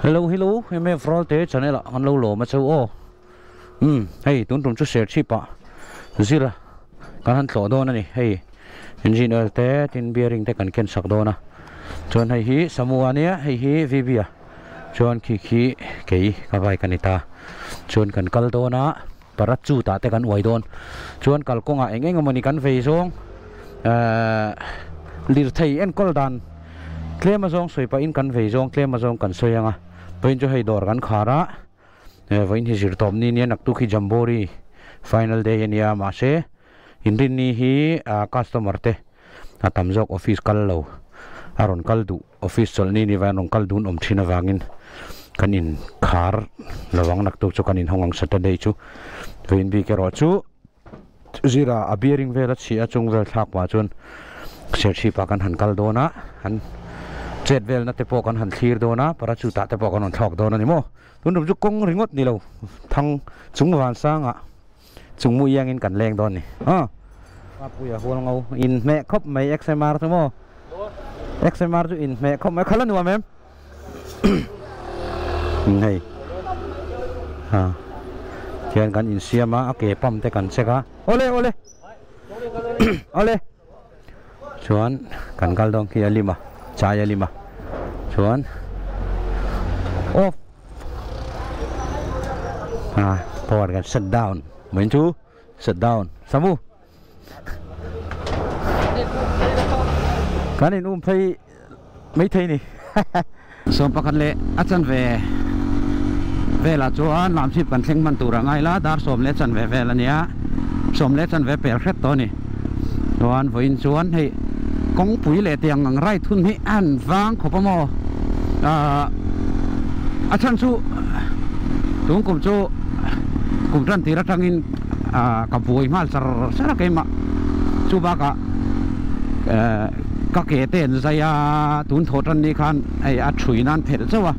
Hello hello MF Ralte channel ah kan lo lawm a cheu aw umm hei tun tum chu serchhip ah zira kan han tlawh dawn a ni hei engine oil te tin bearing te kan ken sak dawn a chuan hei hi Samu a nia hei hi VB a chuan khi khi kei ka bike a ni ta chuan kan kal dawn a parachute ah te kan uai dawn chuan kalkawngah eng eng emawni kan vei zawng ehh lirthei enkawl dan tlem azawng sawi pahin kan vei zawng tlem azawng kan sawi ang a vawiin chu hei dawr kan khar a eh vawiin hi zir tawp ni nia naktuk hi jamboree final day a nia mahse inrinni hi ah customer te a tam zawk office kal lo a rawn kal duh office chawlh ni ni vaiin rawn kal dun awm thin avangin kan in khar lo ang naktuk chu kan in hawng ang saturday chu vawiin bik erawh chu zira a bearing vel a chhia chung vel thlak pah chuan serchhip ah kan han kal dawn a an chet velna te pawh kan han thlir dawn a parachute ah te pawh kan rawn thlawk dawn a ni maw tun tum chu kawng ringawt ni lo thang chung vansangah chung mu iangin kan leng dawn ni a Papuia hual ngo inhmeh khawp mai XMR chu maw XMR chu inhmeh khawp mai khala nuam em hei ha khian kan insiam a a ke pump te kan check a awle awle awle chuan kan kal dawn khi a lim a chai a lim a chuan off a power kan shut down mai chu shut down samu kan in um phei maithei ni 11 leh a chanve velah chuan lamchhip kan thleng hman tur a ngai la dar sawm leh chanve vel a nia sawm leh chanve pel hret tawh a ni chuan vawiin chuan hei kawngpui leh tiang ang ride hun hi a han vang khawp a maw ahh a chhan chu tun kum chu kum tan tir atangin ahh ka buai nghal char char a keimah chu bakah ehh ka ke te an zai a tun thawh tan ni khan hei a thui nan phelh chauh a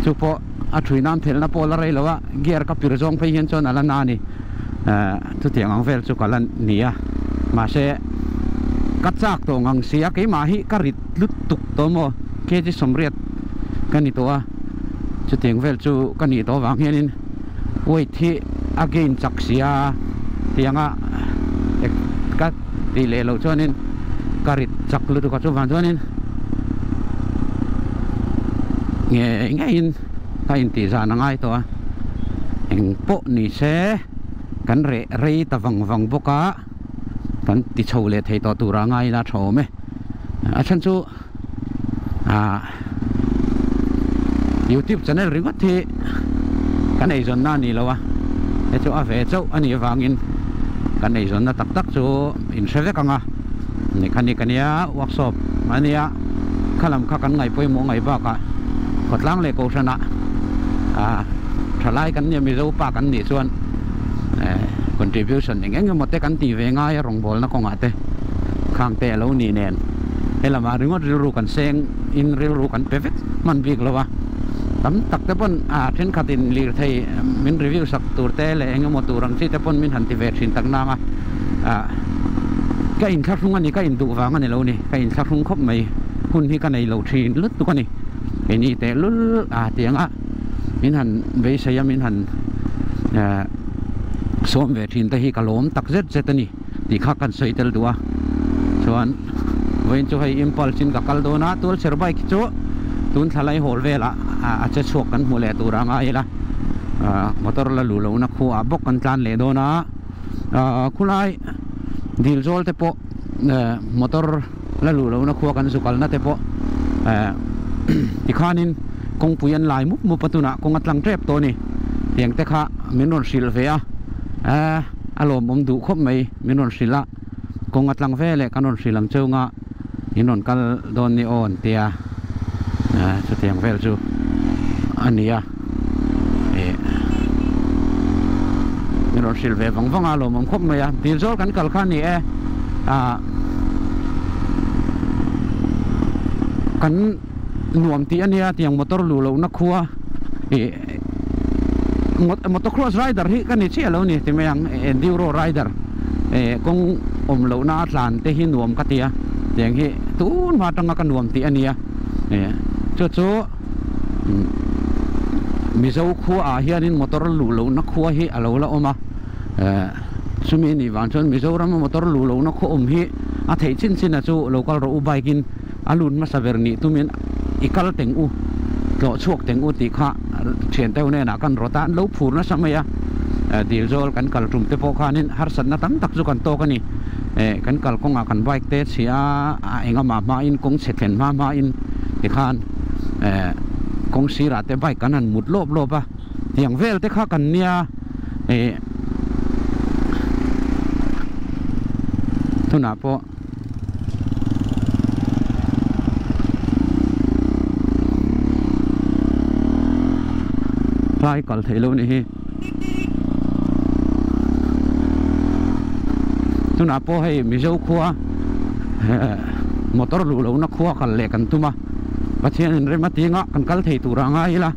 chu pawh a thui nan phelh na pawh la rei lo a gear ka pir zawng phei hian chuan a la na a ni ehh chutiang ang vel chu ka la ni a mahse ka chak tawh ngang si a keimah hi ka rit lut tuk tawh maw kg sawmriat ka ni tawh a chutiang vel chu ka nih tawh avang hianin weight hi a gain chak si a tianga ka tih leh loh chuanin ka rit chak lutuk a chuvang chuanin ngei ngeiin ka intih zan a ngai tawh a eng pawh ni se kan reh rei ta vang vang bawk a kan ti chho leh thei tawh tur a ngai ila tha awm e a then chu ah youtube channel ringawt hi kan eizawnna a ni lo a hei chu a ve chauh a nih avangin kan eizawnna tak tak chu in hre vek ang a mechanic a nia workshop a nia khalam kha kan ngaih pawimawh ngaih bakah khawtlang leh kohhranah ah thalai kan nia mizo pa kan nih chuan eh contribution eng eng emaw te kan tih ve ngai a rawngbawlna kawngah te khang te a lo nih nen. Helamah ringawt rilru kan seng in rilru kan pe vek hman bik lo a, tam tak te pawn a thenkhat in lirthei min review sak tur te leh eng emaw tur ang chi te pawn min han ti ve thin tak nang a, ah ka inthlahrung a ni ka induh vang a ni lo ni, ka inthlahrung khawp mai hun hi ka nei lo thin lutuk a ni, keini tehlul a tiang a min han beisei a min han eh sawm ve thin te hi ka lawm tak zet zet a ni tih kha kan sawi tel duh a chuan. Vawiin chu hei impulse in ka kal dawn a, tualchher bike chu tun thla lai hawl velah a che chhuak kan hmu leh tur a ngai ila, motor la luh lohna khuaah bawk kan tlan leh dawn a, khulai dil zawl te pawh motor la luh lohna khua kan zu kalna te pawh tikhanin kawngpui an lai mup mup a tunah kawng a tlang tep tawh a ni, tiang te kha min rawn hrilh ve a, a lawmawm duh khawp mai min rawn hrilh a. Kawng a tlang ve leh kan rawn hrilh ang chunga in rawn kal dawn ni aw an tia chutiang vel chu a ni a ih min rawn hrilh ve vang vang a lawmawm khawp mai a dil zawl kan kal kha a ni e ah kan nuam tih a nia tiang motor luh lohna khua ih motocross rider hi ka ni chiah lo ni ti mai ang enduro rider eh kawng awm lohna a tlan te hi nuam ka ti a tiang hi tun hma atanga ka nuam tih a nia eh chu chu Mizo khua ah hianin motor luh lohna khua hi a lo la awm a, chumi anih vang chuan Mizoram a motor luh lohna khaw awm hi a theih chin chin a chu lo kal rawh u bike in a lut hmasa ber nih tumin i kal teng u, tlawh chhuak teng u tih kha thian teuh hnenah kan rawt a, an lo phur nasa mai a, dil zawl kan kal tum te pawh khanin harsatna tam tak chu kan tawk a ni, kan kal kawngah kan bike te chhia a engahmah hmain kawng chhe thlen hma hmain tikhan kawng sirah te bike kan han mut lawp lawp a, tiang vel te kha kan nia tunah pawh. Tlai kal theih loh ni hi tunah pawh hei Mizo khua motor luh lohna khua kal leh kan tum a Pathian in rem a ti anga kan kal thei tur a ngai ila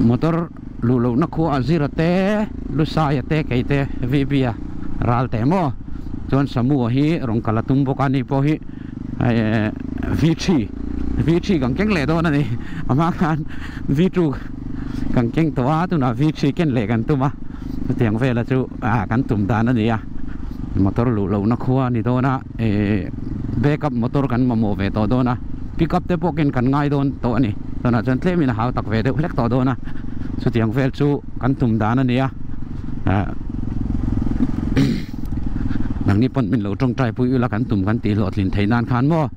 motor. Luh lohna khua a zir a te, Lusai a te, kei te, VB a ral teh maw? Chuan Samu a hi rawn kal a tum bawk a, ani pawh hi V3, V3 kan keng leh dawn a ni. A hma khan V2 kan keng tawh a, tunah V3 ken leh kan tum a, chutiang vela chu kan tum dan a ni a. Motor luh lohna khua a ni dawn a, backup motor kan mamawh ve tawh dawn a, pickup te pawh ken kan ngai dawn tawh a ni. Tunah chuan tlemin a hau tak ve deuh hlek tawh dawn a, chutiang vel chu kan tum dan a ni a, nangni pawn min lo tawngtai pui ula kan tum kan tih hlawhtlin theih nan khan maw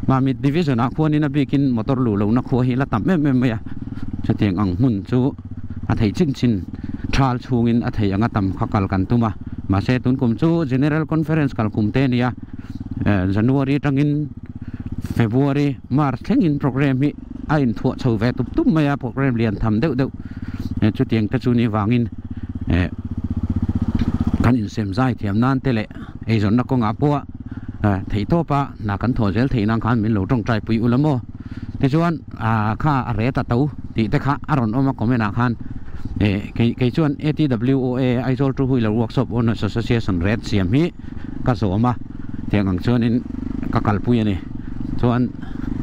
Mamit division ah khuanin a bikin motor luh lohna khua hi la tam em em mai a, chutiang ang hmun chu a thei chin chin thal chhungin a thei anga tam kha kal kan tum a, mahse tun kum chu General Conference kal kum te a ni a, January atangin February, March thlengin program hi a inthuah chho ve tup tup mai a, program lian tham deuh deuh chutiang te chu ni vangin kan insem zai thiam nan te leh eizawnna kawngah pawh theihtawp a hna kan thawh zel theih nan khan min lo tawngtai pui ula maw. Tichuan kha a ret a to tih te kha a rawn awm a comment ah khan kei kei chuan ATWOA Aizawl Two Wheeler Workshop Owners Association ret siam hi ka zawm a tiang ang chuanin ka kalpui a ni. Chuan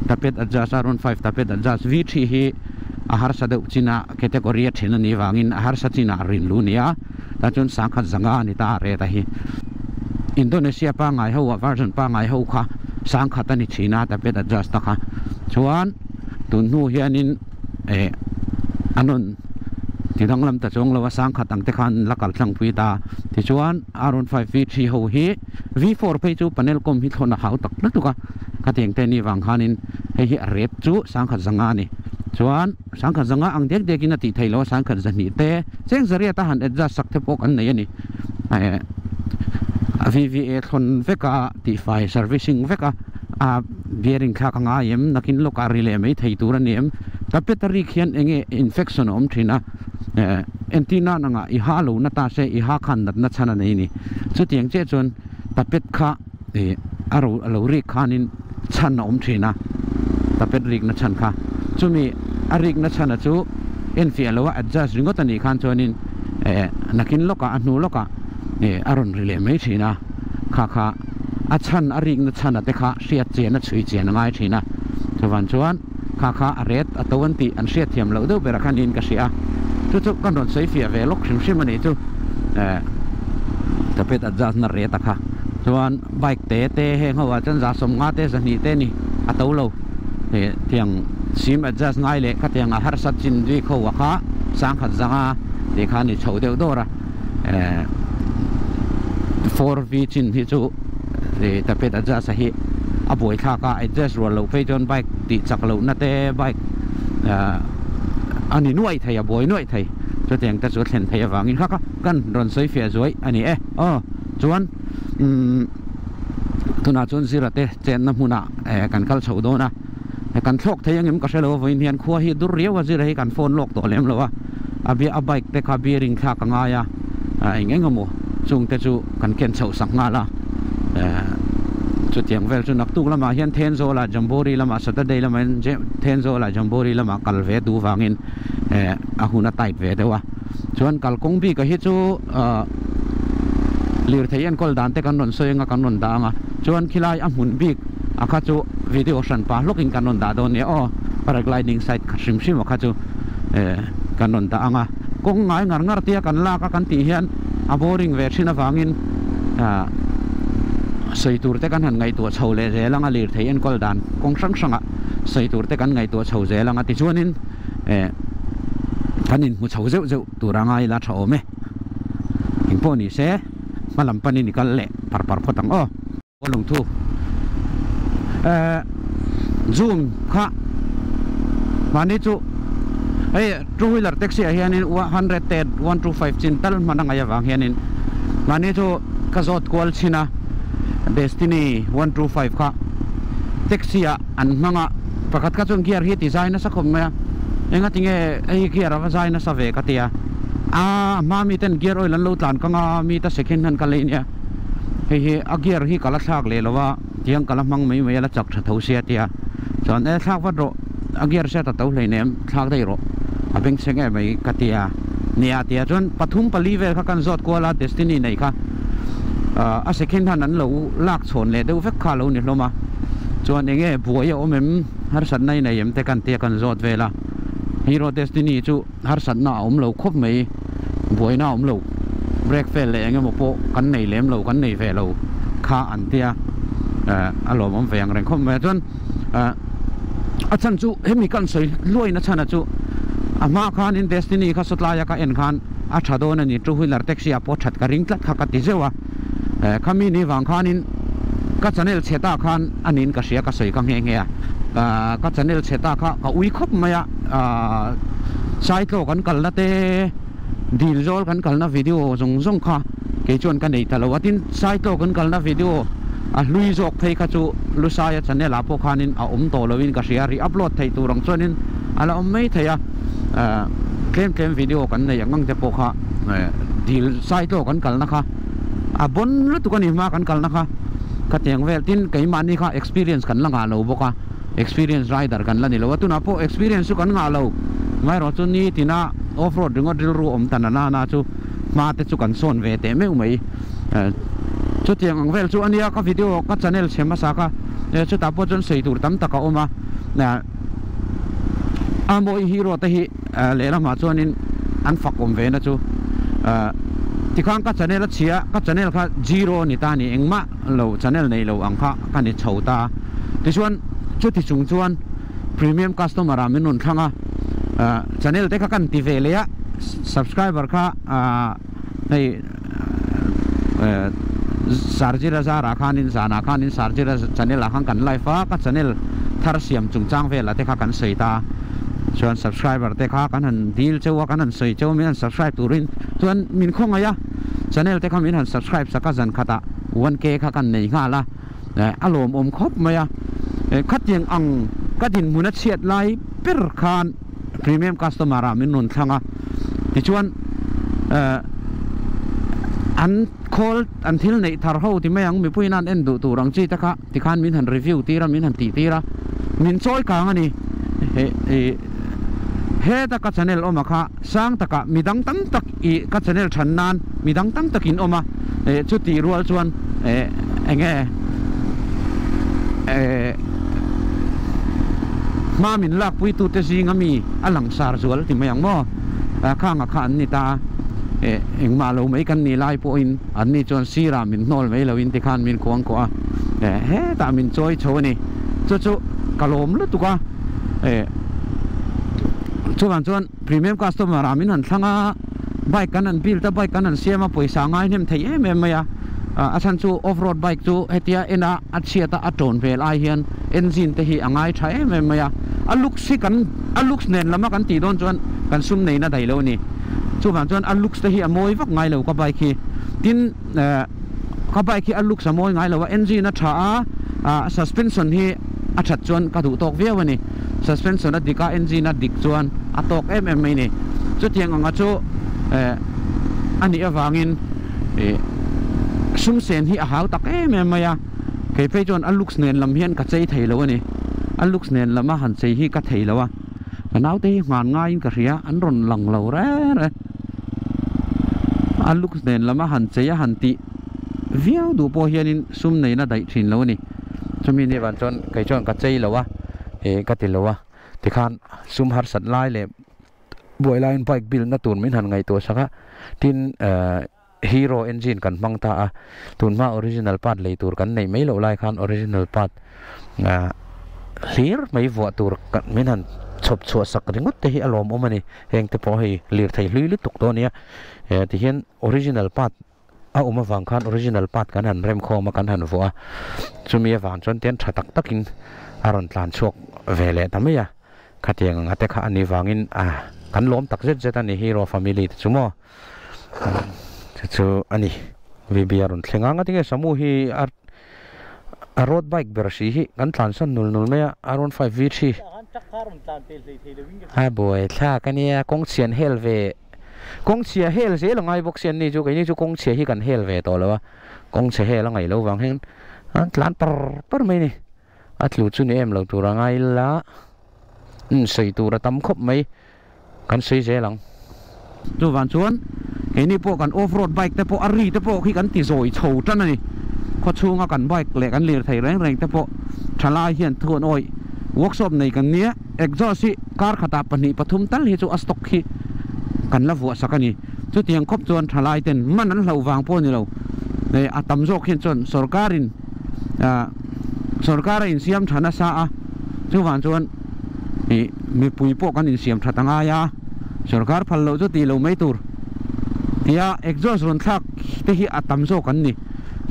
tapet adjust R15 tapet adjust V3 hi a harsa deuh chin a category a then a nih vangin a harsa chinah a rin lu a ni a tah chuan sangkhat zanga a ni ta a ret a hi. Indonesia pangngai ho a version pangngai ho kha sangkhat a ni thin a tapet adjust na kha chuan tun hnu hianin eh a nawn ti danglam ta chuang lo a sangkhat ang te khan la kal tlangpui ta tichuan R15 V3 ho hi V4 phei chu panel kawm hi thlawn a hau tak lutuk a, khatiang te ni vang khanin hei hi a rep chu sangkhat zanga a ni. Chuan sangkhat zanga ang dek dekin a tih theih loh a, sangkhat zahnih te cheng zariat a han adjust sak te pawh kan nei a ni. VVA thlawn vek a, tihfai servicing vek a, a bearing thlak a ngai em, nakin lawkah ri leh mai thei tur a ni em, tapet a rik hian eng nge infection a awm thin a. Entir nan anga i ha lo na ta se i ha khan natna chhan a nei ni. Chutiang chiah chuan tapet kha a ro a lo rik khanin chhan a awm thin a, tapet rikna chhan kha. Chumi a rikna chhana chu enfiah lo a adjust ringawt a nih khan chuanin nakin lawkah a hnu lawkah a rawn ri leh mai thin a, kha kha a chhan a rikna chhana te kha hriat chian a chhui chian a ngai thin a. Chuvan chuan. Kha kha a ret a to an tih an hriat thiam loh deuh berah khan in ka hria a, chu chu kan rawn sawi fiah ve lawk hrim hrim a nih chu. Eh tapet adjust na ret a kha chuan bike te te heng ho ah chuan za sawmnga te zahnih te ni a to lo eh tiang sim adjust ngai leh khatiang a harsat chin bik ho a kha sangkhat zanga tih kha a ni chho deuh dawr a eh 4V chin hi chu eh tapet adjust a hi a buaithlak a adjust rual loh phei chuan bike tih chak lohna te bike ah a ni nuaih thei a buai nuaih thei chutiang te chu a thlen theih avangin kha kha kan rawn sawi fiah zuai a ni e aw chuan umm tunah chuan zira te chenna hmunah eh kan kal chhoh dawn a kan thlawk thei angem ka hre lo a vawiin hian khua hi dur riau a zira hi kan phone lawk tawh lem lo a a bia a bike te kha bearing thlak a ngai a eng eng emaw chung te chu kan ken chhoh sak nghal a eh chutiang vel chu naktuk lamah hian Thenzawl ah Jamboree lamah Saturday lamah hian Thenzawl ah Jamboree lamah kal ve duh vangin eh a hun a tight ve deuh a chuan kalkawng bik a hi chu ah lirthei enkawl dan te kan rawn sawi anga kan rawn dah anga chuan khilai a hmun bik a kha chu. video hran pah hlawkin kan rawn dah dawn nia aw. Paragliding site kha hrim hrim a kha chu kan rawn dah ang a. Kawng ngai ngar ngar tia kan lak a kan tih hian a boring ve thin avangin sawi tur te kan han ngaihtuah chho leh zel ang a, lirthei enkawl dan kawng hrang hrangah sawi tur te kan ngaihtuah chho zel ang a tichuanin kan inhmu chho zeuh zeuh tur a ngai ila tha awm e. Engpawh ni se hma lam panin i kal leh par par phawt ang aw. Lungthu zoom kha mahni chu hei two wheeler taxi ah hianin 110 125 chin tal hman a ngaih avang hianin mahni chu ka zawt kual chhin a Destiny 125 kha taxi ah an hmang a pakhat kha chuan gear hi ti zai nasa khawp mai a enga tinge hei gear a va zai nasa ve ka ti a a hma mi ten gear oil an lo tlan kang a mi ta second hand ka lei nia. Hei hi a gear hi ka la thlak leh lo a, tiang ka la hmang mai mai a la chak tha tho sia tia. Chuan e thlak vat rawh, a gear set a to hleinem, thlak daih rawh, a beng chhe ngei mai ka tia. Nia tia chuan pathum pali vel kha kan zawt kual a, Destiny nei kha a second hand an lo lak chhawn leh deuh vek kha a lo ni hlawm a. Chuan eng nge buai a awm em, harsatna i nei em te kan tia kan zawt vel a. Hero Destiny chu. Harsatna a awm lo khawp mai, buaina a awm lo, break fail leh eng emaw pawh kan nei lem lo, kan nei ve lo kha an tia, a lawmawm ve ang reng khawp mai a. Chuan a chhan chu hemi kan sawi hluaina chhana chu a hma khanin Destiny kha sawtlaia ka en khan a tha dawn a ni, two wheeler taxi ah pawh that ka ring tlat kha ka ti zeuh a, khami ni vang khanin ka channel chhe ta khan a niin ka hria ka sawi kha nghe nghe a, ka channel chhe ta kha ka ui khawp mai a. Saitlaw kan kalna te dil zawl kan kalna video zawng zawng kha kei chuan ka nei ta lo a tin Saitlaw kan kalna video a hlui zawk phei kha chu Lusaia channel ah pawh khanin a awm tawh loin ka hria ri upload theih tur ang chuanin a la awm mai thei a tlem tlem video kan nei ang ang te pawh kha dil Saitlaw kan kalna kha a bon lutuk a ni hma kan kalna kha khatiang vel tin keimahni kha experience kan la ngah lo bawk a. Experience rider kan la ni lo a, tunah pawh experience chu kan ngah lo. Amaherawh chu nitina off road ringawt rilru awm ta na na chu hma te chu kan sawn ve teh meuh mai. Chutiang ang vel chu a nia ka video ka channel chhe hmasa kha chutah pawh chuan sawi tur tam tak a awm a. A mawi hero te hi lehlamah chuanin an fak awm ve na chu tikhan ka channel a chhia ka channel kha zero a ni ta a ni engmah lo channel nei lo ang kha ka ni chho ta. Tichuan chuti chung chuan premium customer ah min rawn thlang a, channel te kha kan ti ve leh a, subscriber kha hei Sarjira zarah khanin zanah khanin Sarjira channel ah khan kan live a, ka channel thar siam chungchang velah te kha kan sawi ta. Chuan subscriber te kha kan han dil cheu a, kan han sawi cheu a, min han subscribe turin chuan min khawngaih a, channel te kha min han subscribe sak a zan khatah 1K kha kan nei nghal a. A lawmawm khawp mai a, khatiang ang ka dinhmun a chhiat lai ber khan premium customer ah min rawn thlang a, tichuan an khawl an thil neih thar ho ti mai ang mipui in an en duh tur ang chi te kha tikhan min han review tir a min han tih tir a, min chawi kang a ni heta ka channel awm a kha sang takah midang tam tak ih ka channel than nan midang tam takin awm a eh chutih rual chuan eh eng nge eh hma min lakpui tute zinga mi a langsar zual ti mai ang maw khanga kha an ni ta a eh engmah lo mai kan nih lai pawhin an ni chuan sirah min hnawl mai loin tikhan min kuang kuah a eh hetah min chawi chho a ni chu chu ka lawm lutuk a eh chuvang chuan. Premium customer ah min han thlang a, bike kan han build a, bike kan han siam a, pawisa a ngai hnem thei em em mai a, a chhan chu off road bike chu hetia en a a chhiat a a tawn vel ai hian engine te hi a ngai tha em em mai a, a looks hi kan a looks nen lama kan tih dawn chuan kan sum neihna daih lo a ni, chuvang chuan a looks te hi a mawi vak ngai lo ka bike hi, tin ka bike hi a looks a mawi ngai lo a, engine a tha a, suspension hi a that chuan ka duh tawk viau a ni. Suspension a dik a, engine a dik chuan a tawk em em mai ni. Chutiang anga chu eh a nih avangin ih sum sen hi a hau tak em em mai a. Kei phei chuan a looks nen lam hian ka chei thei lo a ni. A looks nen lama han chei hi ka thei lo a. Ka naute hi hman ngaiin ka hria, an rawn lang lo reng reng. A looks nen lama han chei a han tih viau duh pawh hianin sum neihna daih thin lo a ni. Chumi ni vang chuan kei chuan ka chei lo a, ih ka ti lo a, tikhan sum harsat lai leh buai laiin bike build na tur min han ngaihtuah sak a, tin eh hero engine kan hmang ta a, tunhma original part lei tur kan neih mai loh lai khan original part ah hlir mai vuah tur min han chhawp chhuah sak ringawt te hi a lawmawm a ni, heng te pawh hei lirthei hlui lutuk tawh a nia, eh tihian original part. A awm avang khan original part kan han rem khawm a, kan han vuah a, chumi avang chuan tian tha tak takin a rawn tlan chhuak ve leh ta mai a, khatiang anga te kha a nih vangin a kan lawm tak zet zet a ni hero family te chu maw chu chu a ni VB a rawn thleng a, ngatinge Samu hi a a road bike ber si hi kan tlansan nul nul mai a R15 V3 a buai thlak a nia kawng chhian hel ve. Kawngchhia hel zel a ngai bawk si an ni chu, keini chu kawngchhia hi kan hel ve tawh lo a, kawngchhe hel a ngaih loh vang hian an tlan par par mai a ni. A tlu chu ni em lo tur a ngai la, umm sawi tur a tam khawp mai, kan sawi zel ang. Chuvang chuan keini pawh kan off road bike te pawh a ri te pawh khi kan ti zawi chho tan a ni. Khawchhunga kan bike leh kan lirthei reng reng te pawh thalai hian thu an awih. Workshop nei kan nia. Exhaust hi kar khatah pahnih pathum tal hi chu a stock hi kan la vuah sak a ni. Chutiang khawp chuan thalai ten man an hlauh vang pawh a ni lo. Eh a tam zawk hian chuan sorkarin ah sorkar a insiam tha nasa a, chuvang chuan ih mipui pawh kan insiam that a ngai a, sorkar phal loh chu tih loh mai tur tia exhaust rawn thlak te hi a tam zawk an ni.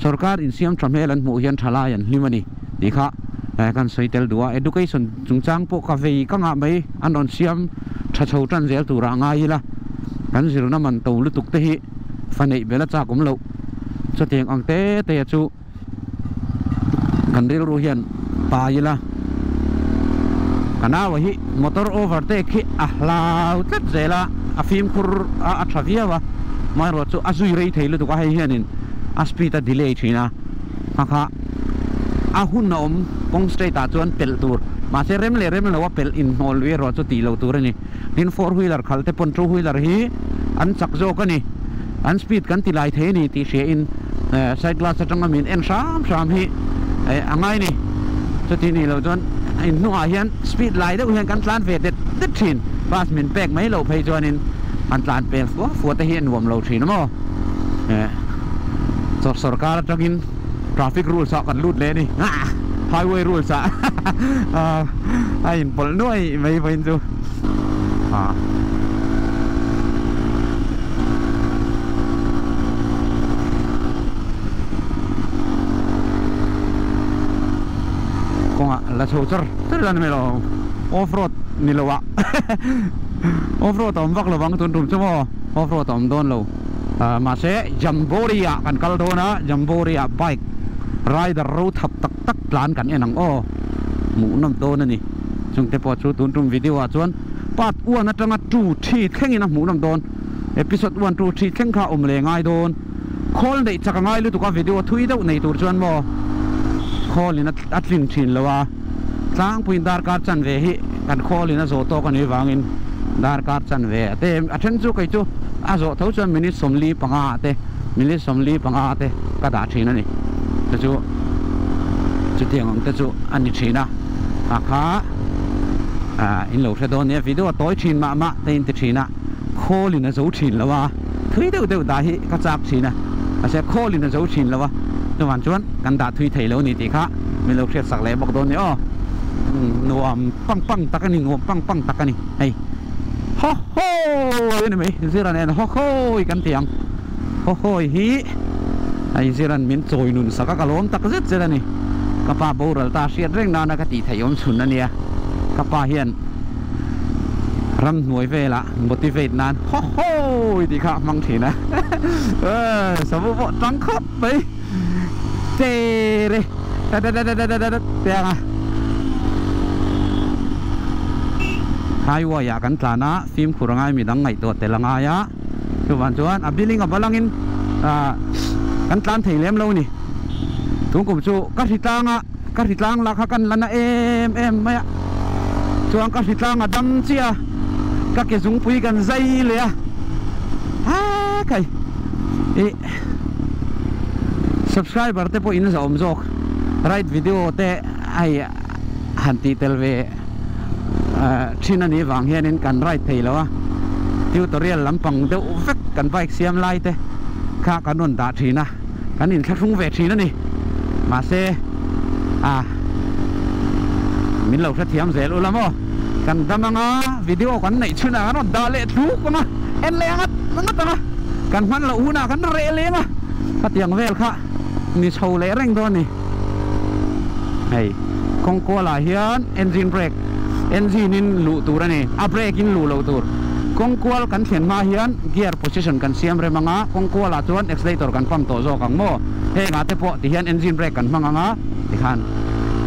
Sorkar insiam tha hmel an hmuh hian thalai an hlim a ni tih kha kan sawi tel duh a. Education chungchang pawh ka vei ka ngah mai, an rawn siam tha chho tan zel turah ngai ila, kan zirna man to lutuk te hi fa neih bel a chak awm loh. Chutiang ang te te chu kan rilru hian pai ila, ka naua hi motor overtake hi a hlau tlat zel a, a fimkhur a a tha viau a, amaherawhchu chu a zui rei thei lutuk a, hei hianin a speed a delay thin a, kha kha a hun a awm kawng straight ah chuan pelh tur, mahse rem leh rem lo a pelh inhnawl lui erawh chu tih loh tur a ni, tin four wheeler khalh te pawn two wheeler hi an chak zawk a ni. An speed kan ti lai thei a ni tih hria in side glass atanga min en hram hram hi a ngai ni. Chuti nih loh chuan in hnungah hian speed lai deuh hian kan tlan ve det det thin. Bus min pek mai loh phei chuanin an tlan pel fua fua te hi a nuam lo thin a maw. Sawrkar atangin traffic rules ah kan lut leh a ni. Highway rules ah a inpawlh nuai mai vawiin chu. Kawngah la chho char char ila ni mai lo off road ni lo ah off road a awm vak lo vang tun tum chu maw off road a awm dawn lo mahse Jamboree ah kan kal dawn a Jamboree ah bike rider ro thap tak tak tlan kan en ang aw hmuhnawm dawn a ni chungte pawh chu tun tum video ah chuan. Part one atanga two three thlengin a hmuh nawm dawn. Episode one two three thleng kha awm leh ngai dawn. Khawl neih chak a ngai lutuk a video thui deuh nei tur chuan maw khawlin a tlin thin lo a. Tlangpuiin darkar chanve hi kan khawlin a zawh tawk a nih vangin darkar chanve a te a then chu kei chu a zawh tho chuan minute 45 ah te minute 45 te ka dah thin a ni. Chu chu chutiang ang te chu a ni thin a. A kha. Ah in lo hre dawn nia video a tawi thin mah mah te in ti thin a khawl in a zo thin lo a thui deuh deuh dah hi ka chak thin a mahse khawl in a zo thin lo a chuvan chuan kan dah thui thei lo ni tih kha min lo hriat sak leh bawk dawn nia aw nuam pang pang tak a ni nuam pang pang tak a ni hei haw hawi a ni mai zira nen haw hawi kan ti ang haw hawi hi hei ziran min chawi nun sak a ka lawm tak zet zet a ni ka pa boral ta hriat reng nana ka tih theih awm chhun a nia. Ka pa hian ramhnuai velah motivate nan haw haw tih kha a hmang thin a savu pawh tang khawp mai tere dadadadadadad te ang a highway ah kan tlan a fimkhur a ngai midang ngaihtuah tel a ngai a chuvang chuan a building a balangin kan tlan thei lem lo a ni tun kum chu ka hritlang a. Ka hritlang lah kha kan la na em em mai a, chuan ka hritlang a dam chiah a, ka ke zungpui kan zai leh a, haa kai ih subscriber te pawh in za awm zawk, Ride video te hei han tih tel ve thin a nih vang hianin kan ride thei lo a, tutorial lampang deuh vek kan bike siam lai te kha kan rawn dah thin a, kan inthlahrung ve thin a ni. Mahse a min lo hrethiam zel ula maw? Kan dam anga video kan neih chhunah kan rawn dah leh tluk ang a, en leh ngat ngat ang a, kan hman loh hunah kan reh leng a, khatiang vel kha. Ni chho leh reng dawn a ni. Hei kawng kualah hian engine brake engine in luh tur a ni a brake in luh loh tur. Kawng kual kan thlen hma hian gear position kan siam rem anga kawng kualah chuan accelerator kan pump tawh zawk ang maw. Hengah te pawh tihian engine brake kan hmang anga tikhan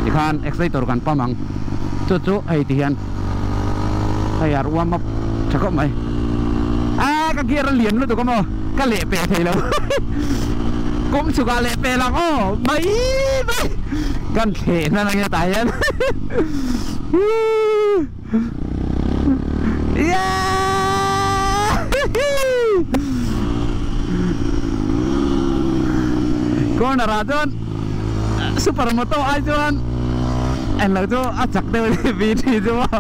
tikhan accelerator kan pump ang. Chu chu hei tihian hei a ruam up tha khawp mai. Aa ka gear a lian lutuk a maw. Ka leh peh thei lo kawng chhukah leh peh lang aw mai mai kan thleh hnan ange tah hian corner ah chuan super moto ai chuan englo chu a chak deuh a ni V3 chu maw.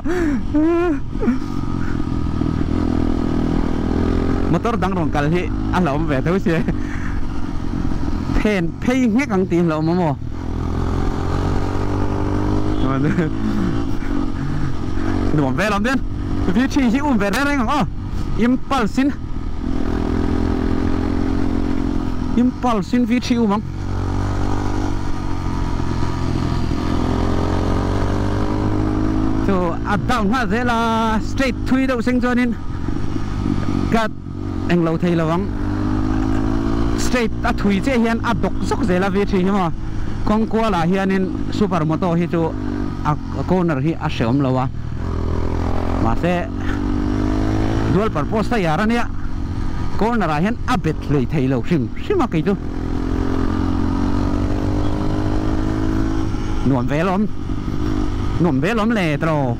Motor dang rawn kal hi a hlauhawm ve tho sia phen phei nghek ang tih hlauhawm a maw nuam vel awm dian V3 hi um ve reng reng ang aw impulse in impulse in V3 um ang. Chu a down nghal zel a straight thui deuh seng chuanin ka englo thei lo ang straight a thui chiah hian a dawk zawk zel a V3 hi maw kawng kualah hianin super moto hi chu a corner hi a hreawm lo a mahse dual purpose a yar ania corner ah hian a bet hlei thei lo hrim hrim a kei chu. Nuam ve alawm Nuam ve alawm le tiraw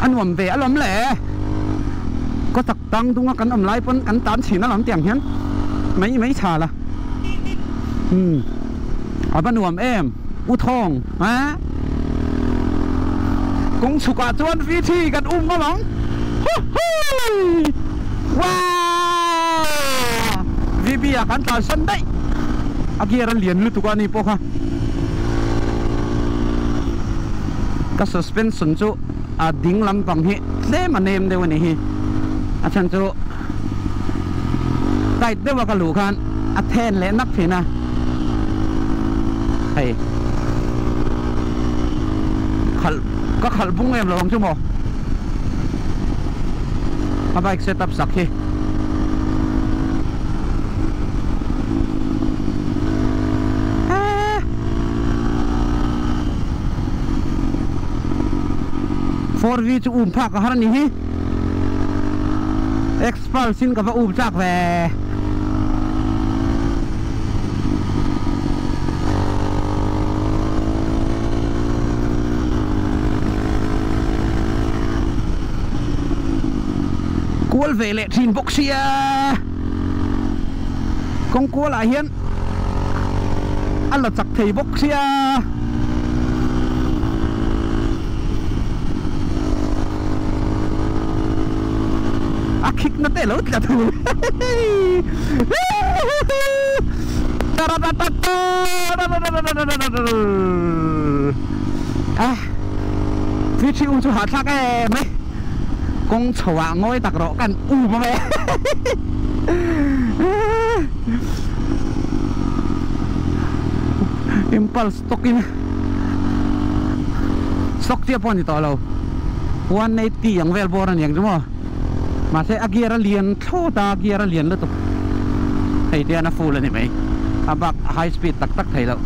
A nuam ve alawm le Khaw tak tang dunga kan awm lai pawn kan tan chhin alawm tiang hian mai mai chhal a Umm A va nuam em U Thawng a Kawng chhukah chuan VT kan um alawm Huhuu Wow! VB ah kan tlan san daih. A gear a lian lutuk a ni pawh kha. Ka suspension chu a ding lampang hi tlem a nem deuh a ni hi. A chhan chu tight deuh a ka luh khan a then leh nak thin a. Hei khalh ka khalh bung em lo ang chu maw. A bike set up sak hi. 4V chu um phak a har a ni hi. Xpulse in ka va um chak ve. Kual ve leh thin bawk sia kawng kual ah hian a la chak thei bawk sia a khik na te lo tla thul a Thil um chu hahthlak em mai kawng chho ah ngawi tak rawh kan um ang e impulse stock in stock chiah pawh a ni tawh lo 180 ang vel bawr a ni ang chu maw mahse a gear a lian thlawt a gear a lian lutuk hei te hian a full a ni mai a bak high speed tak tak thei loh.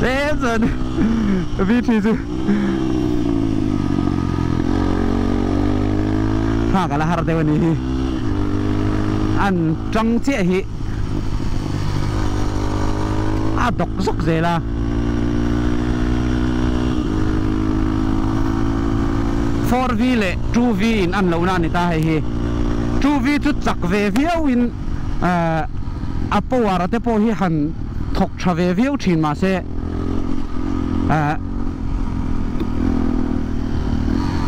Tlem chuan V3 chu. Phak a la har deuh a ni hi. An tang chiah hi a dawk zawk zel a. 4V leh 2V in an lohna a ni ta hei hi. 2V chu chak ve viau in a power a te pawh hi han thawk tha ve viau thin mahse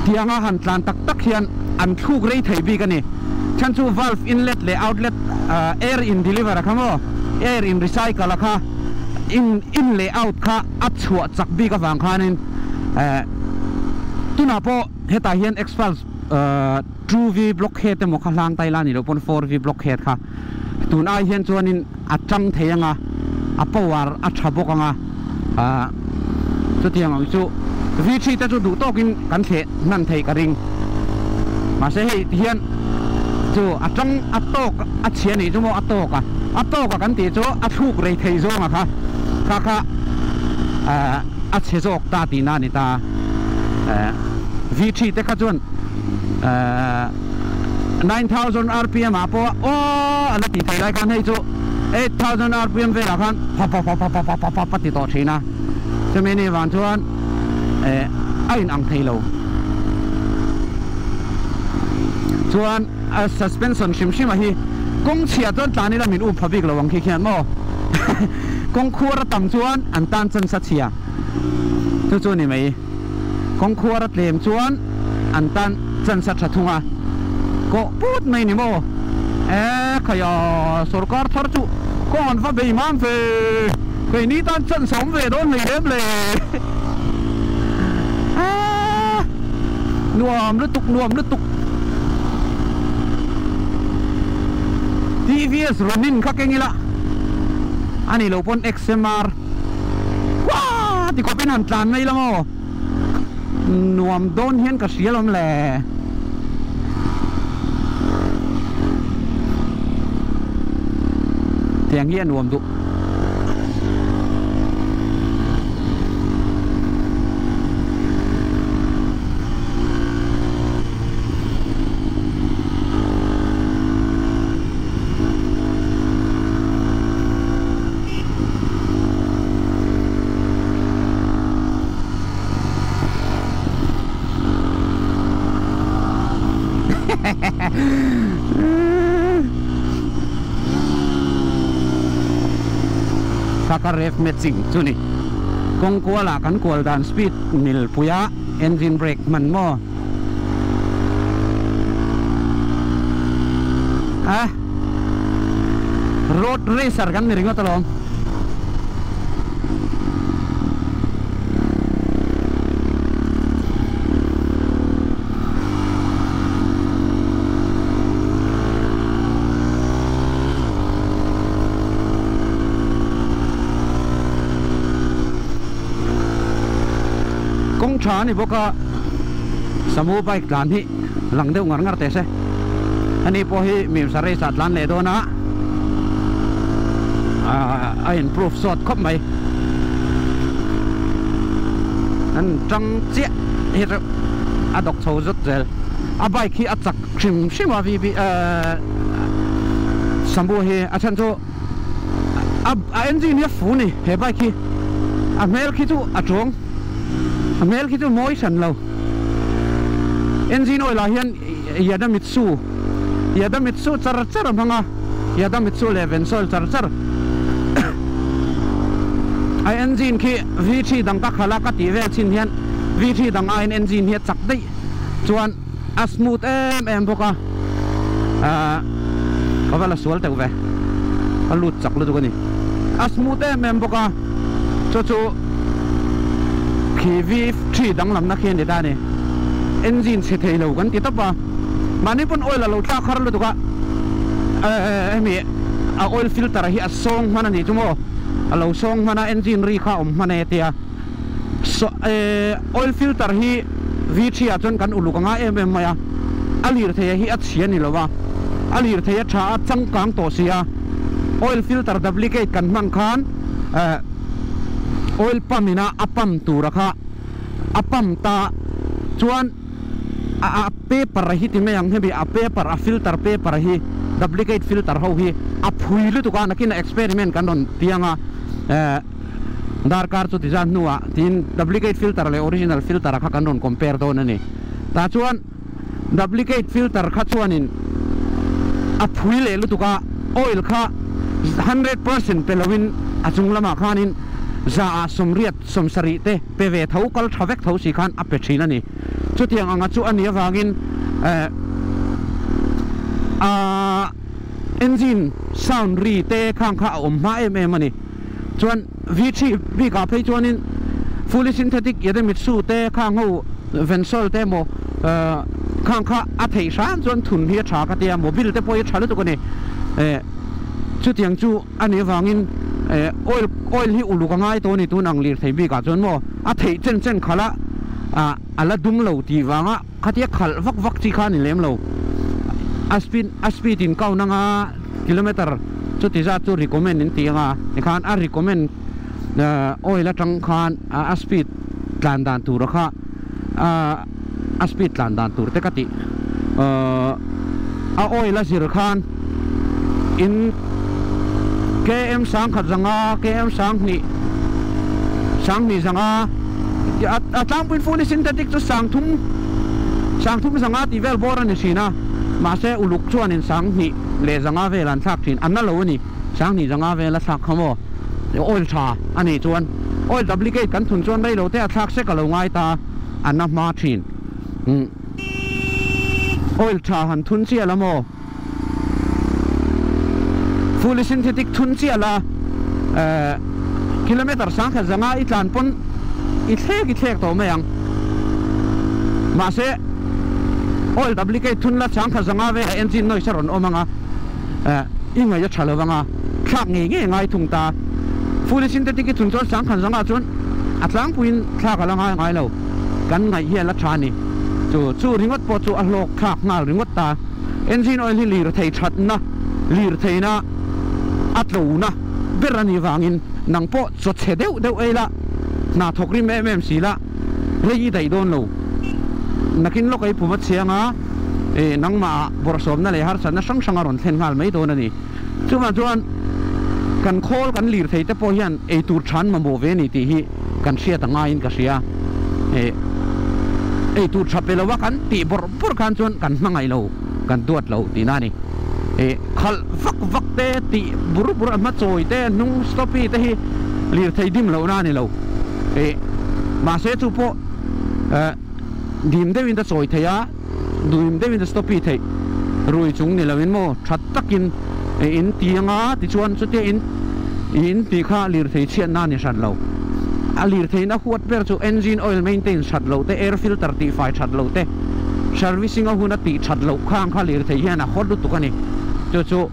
tianga han tlan tak tak hian an thluk rei thei bik a ni. Chhan chu valve inlet leh outlet air in deliver a kha maw air in recycle a kha in in leh out kha a chhuah chak bik avang khanin tunah pawh hetah hian Xpulse 2V block head emaw kha hlang ta ila a nih loh pawn 4V block head kha tun ai hian chuanin a tang thei anga a power a tha bawk anga ah chutiang ang chu V3 te chu duh tawkin kan thleh hnan theih ka ring mahse hei ti hian chu a tang a tawk a chhia nih chu maw a tawk a a tawk a kan tih chu a thluk rei thei zawng a kha kha kha ah a chhe zawk ta tihna a ni ta eh V3 te kha chuan eh. 9000 rpm ah pawh aw a la tih theih lai khan hei chu 8000 rpm velah khan pa pa pa pa pa pa pa pa pa ti tawh thin a, chumi ni vang chuan eh a in ang thei lo. Chuan a suspension hrim hrim a hi kawng chhia chuan tlan ila min up pha bik lo ang khi khian maw kawng khuar a tam chuan an tan chan sa chhia chu chu ni mai. Kawng khuar a tlem chuan an tan chance a tha thung a, kawh put mai ni maw? E khaia sorkar thar chu kawng an va bei mam ve, keini tan chance a awm ve dawn hlei em le? Aaa nuam lutuk nuam lutuk TVS Ronin kha keng ila a nih loh pawn XMR. Wah! Ti khawpin han tlan mai la maw? Nuam dawn hian ka hria lawm le. Tiang hi a nuam duh. Kaka rev matching chu ni kawng kualah kan kual dan speed mil puia engine brake hman maw a road racer kan ni ringawt alawm. Kawng tha a ni bawk a, Samu bike tlan hi lang deuh ngar ngar teh se. Ani pawh hi mimsa race ah tlan leh dawn a, a improve sawt khawp mai. An tang chiah hi chu a dawk chho zut zel. A bike hi a chak hrim hrim a VB Samu hi a chhan chu a engine hi a fu ni he bike hi. A hmel khi chu a tawng, a hmel khi chu mawi hran lo. Engine oil ah hian Yadamitsu Yadamitsu char char a hmang a, Yadamitsu leh Vensoil char char a engine khi V3 dang ka khalh a ka tih vel chin hian V3 dang aiin engine hi a chak daih chuan a smooth em em bawk a, ahh ka va la sual teuh ve, ka lut chak lutuk a ni, a smooth em em bawk a chu chu khi V3 danglamna khi a ni ta a ni. Engine chhe thei lo kan ti tawp a, mahni pawn oil a lo tlak har lutuk a, hemi a oil filter hi a sawng hman a nih chu maw, a lo sawng hman a engine ri kha a awm hman e tia, oil filter hi V3 ah chuan kan uluk anga em em mai a, a lirthei hi a chhia ni lo a, a lirthei a tha a changkang tawh si a, oil filter duplicate kan hman khan oil pump ina a pump tura kha. A pump ta chuan A paper hi ti mai ang hemi a paper a filter paper hi duplicate filter ho hi a phui lutuk a nakin a experiment kan rawn piang a eh darkar chu ti zan hnuah tiin duplicate filter leh original filter kha kan rawn compare dawn a ni tah chuan duplicate filter kha chuanin a phui leh lutuk a oil kha 100% pe loin a chung lamah khanin za ah sawmriat sawmsarih te pe ve tho kal tha vek tho si khan a pe thin a ni. Chutiang anga chu a nih avangin a engine sound ri te khang kha a awm hma em em a ni. Chuan V3 bikah phei chuanin fully synthetic Idemitsu te khang ho Vensol te emaw khang kha a theih hram chuan thun hi a tha ka tia, mobil te pawh hi a tha lutuk a ni. Chutiang chu a nih avangin oil oil hi uluk a ngai tawh a ni tun ang lirthei bikah chuan maw a theih chen chen khalh a ah a la dum lo tih vanga khatia khalh vak vak chi kha a ni lem lo a speed a speed in count anga kilometer chuti zat chu recommend in tih anga tikhan a recommend oil atang khan a speed tlan dan tur kha a speed tlan dan tur te ka tih a oil a zir khan in km sangkhat zanga km sanghnih sanghnih zanga a tlangpuiin fully synthetic chu sangthum sangthum zanga tih vel bawr a ni thin a mahse uluk chuanin sanghnih leh zanga vel an thlak thin a na lo a ni sanghnih zanga vel a thlak kha maw oil tha a nih chuan oil duplicate kan thun chuan rei lo te a thlak sek a lo ngai ta a na hma thin umm oil tha han thun chiah la maw fully synthetic thun chiah la eh kilometer sangkhat zanga i tlan pawn i thlek i thlek tawh mai ang mahse oil duplicate thun la sangkhat zanga velah engine noise a rawn awm ang a eh i ngaih a tha lo vang a thlak ngei ngei a ngai thung ta fully synthetic i thun chuan sangkhat zangah chuan a tlangpuiin thlak a la ngai ngai lo. Kan ngaih hi a la tha a ni. Chu chu ringawt pawh chu a hlawk thlak nghal ringawt ta. Engine oil hi lir thei thatna, lir theihna a tlona ber a nih vangin nang pawh chaw chhe deuh deuh ei la, hna thawk rim em em si la, rei i daih dawn lo. Nakin lawk ei pum a chhiang a, ih nangmah bawrhsawmna leh harsatna hrang hrang a rawn thlen nghal mai dawn a ni. Chuvang chuan kan khawl kan lir thei te pawh hian eitur than mamawh ve a ni tih hi kan hriat a ngaiin ka hria. Ih eitur tha pe lova kan tih bawrh bawrh khan chuan kan hmangaih lo, kan duat lo tihna a ni. Ih khalh vak vak te tih bur bur a hma chawi te hnung stoppy te hi lirthei dim lohna a ni lo. Ih mahse chu pawh eh dim deuhin a chawi thei a. Duhim deuhin a stoppy theih rui chung ni loin maw that takin in ti anga tichuan chutia in in tih kha lirthei chhiatna a ni hran lo. A lirtheiin a huat ber chu engine oil maintain that loh te, air filter tihfai that loh te, servicing a hun a tih that loh khang kha lirthei hian a hawt lutuk a ni. Chu chu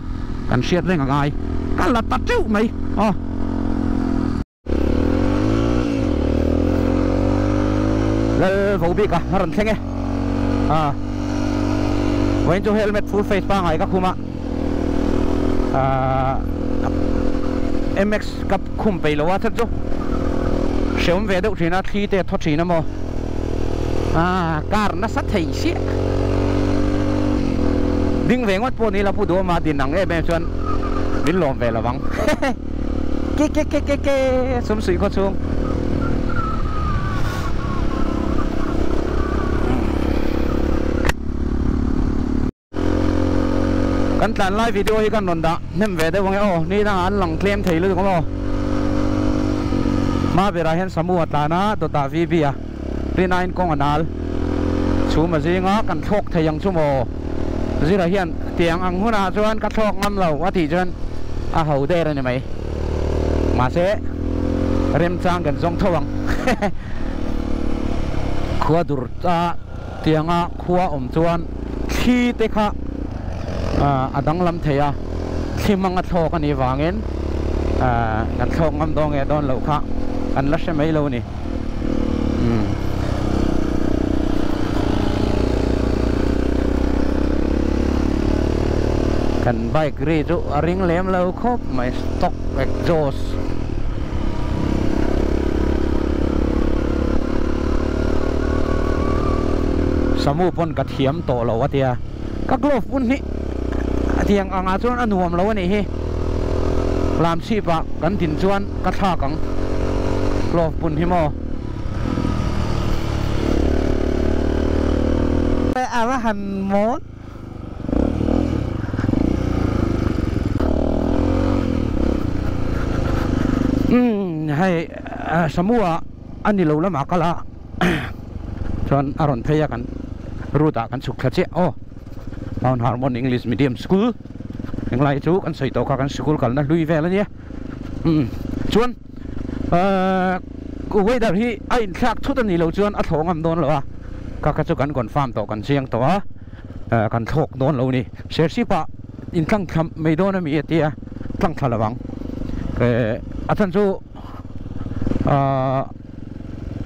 kan hriat reng a ngai. Ka la ta teuh mai aw. Lal vo bik a a rawn thleng e a vawiin chu helmet full face pangngai ka khum a ahh MX ka khum peih lo a that chu hreawm ve deuh thin a thli te a thaw thin a maw ah car nasa thei chiah ding ve ngawt pawh ni ila pu duhawma din ang em em chuan min lawm ve lovang. Ke ke ke ke ke sumsuih khaw chhung. Kan tlan lai video hi kan rawn dah hnem ve deuh ange aw ni dangah an lang tlem thei lutuk ang aw. Hma berah hian Samu a tlan a dawtah VB a rin aiin kawng a nal chhum a zing a kan thlawk thei ang chu maw. Zira hian tiang ang hunah chuan ka thlawk ngam lo a tih chuan a ho der a ni mai. Mahse remchang kan zawng tho ang. Khua dur ta tianga khua awm chuan thli te kha a danglam thei a, thli hmang a thlawk a nih vangin kan thlawk ngam dawn nge dawn loh kha kan la hre mai lo a ni. Kan bike ri chu a ring lem lo khawp mai stock exhaust Samu pawn ka thiam tawh lo a tia. Ka glove bun hi tiang angah chuan a nuam lo a nih hi. Lamchhip ah kan din chuan ka thlak ang glove bun hi maw. A va han mawn. Umm hei Samu ah a ni lo lamah kal a. Chuan a rawn phei a kan route ah kan chhuk thla chiah aw Mount Hermon English Medium School englai chu kan sawi tawh kha kan sikul kalna hlui vel ania umm chuan ahh weather hi a inthlak thut a nih loh chuan a thlawh ngam dawn lo a kha kha chu kan confirm tawh kan chiang tawh a ah kan thlawk dawn lo a ni Serchhip ah intlang thla mai dawn a mi a tia tlang thla lo ang eh a chhan chu ahh.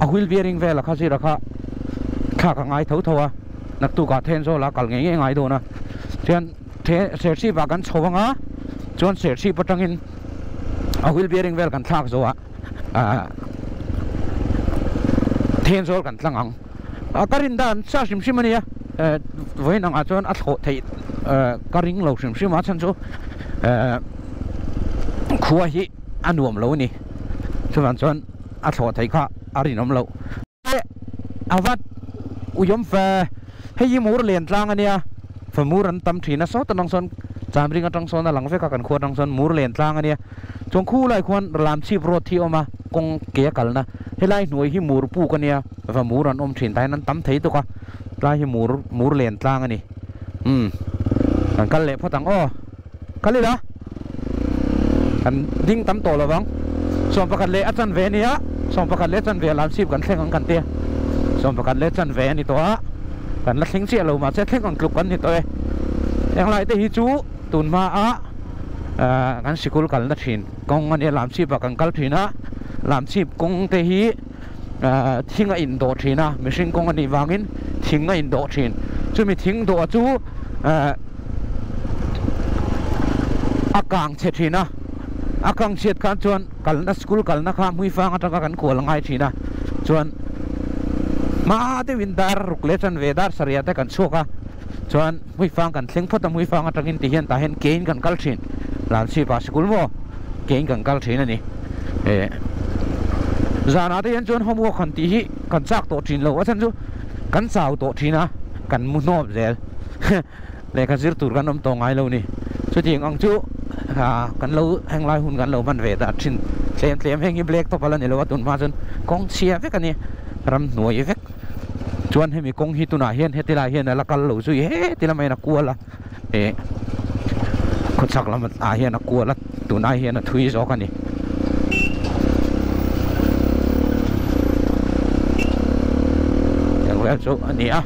A wheel bearing vel a kha zira kha thlak a ngai tho tho a, naktukah Thenzawl a kal ngei ngei ngai dawn a, chuan Serchhip ah kan chho ang a, chuan Serchhip atangin a wheel bearing vel kan thlak zo a, ahh Thenzawl kan tlang ang. Ka rin dan sa hrim hrim a nia, eh vawiin angah chuan a thlawh theih ka ring lo hrim hrim a, chhan chu eh khua hi a nuam lo a ni, chuvang chuan. A thlawh theih kha a rinawm loh. A vat uiawm fe. Hei hi mur lian tlang a nia. Fa mur an tam thin a sawt atang sawn Chamring atang sawn a lang vek a kan khua atang sawn mur lian tlang a nia. Chuan khu lai khuan Lamchhip road hi a awm a kawng ke a kalna. Helai hnuai hi mur puk a nia. Va mur an awm thin tah hian an tam thei tuk a. Tlai hi mur mur lian tlang a ni. Umm kan kal leh phawt ang aw. Kal ila kan ding tam tawh lo vang. 11 leh a chanve a nia, 11 leh chanve a lamsip kan thleng ang kan tia. 11 leh chanve a ni tawh a, kan la thleng chiah lo mahse thleng ang tluk kan ni tawh e. Englai te hi chu tun hma a kan sikul kalna thin kawng a nia, lamsip ah kan kal thin a, lamsip kawng te hi thing a indawh thin a, mihring kawng a nih vangin thing a indawh thin. Chumi thing dawh chu a kang chhe thin a, a kang chhiat khan chuan kalna school kalna kha hmuifang atanga kan kual ngai thin a, chuan hma deuhin dar ruk leh chanve dar sarih ah te kan chhuak a, chuan hmuifang kan thleng phawt a, hmuifang atangin ti hian tah hian kein kan kal thin, Lamchhip ah sikul maw kein kan kal thin a ni. Eh zanah te hian chuan homework han tih hi kan chak tawh thin lo, a chhan chu kan chau tawh thin a, kan mu hnawp zel. Lehkha zir tur kan awm tawh ngai lo ni. Chutiang ang chu kan lo henglai hun kan lo hman ve ta thin tlem tlem. Heng hi black top a la ni lo a, tun hma chuan kawng chhia vek a ni, ramhnuai vek. Chuan hemi kawng hi tunah hian heti lai hian a la kal lo zui heti lamah hian a kual a, eh khawchhak lam ah hian a kual a, tunah hian a thui zawk a ni. Eng vel chu a ni a.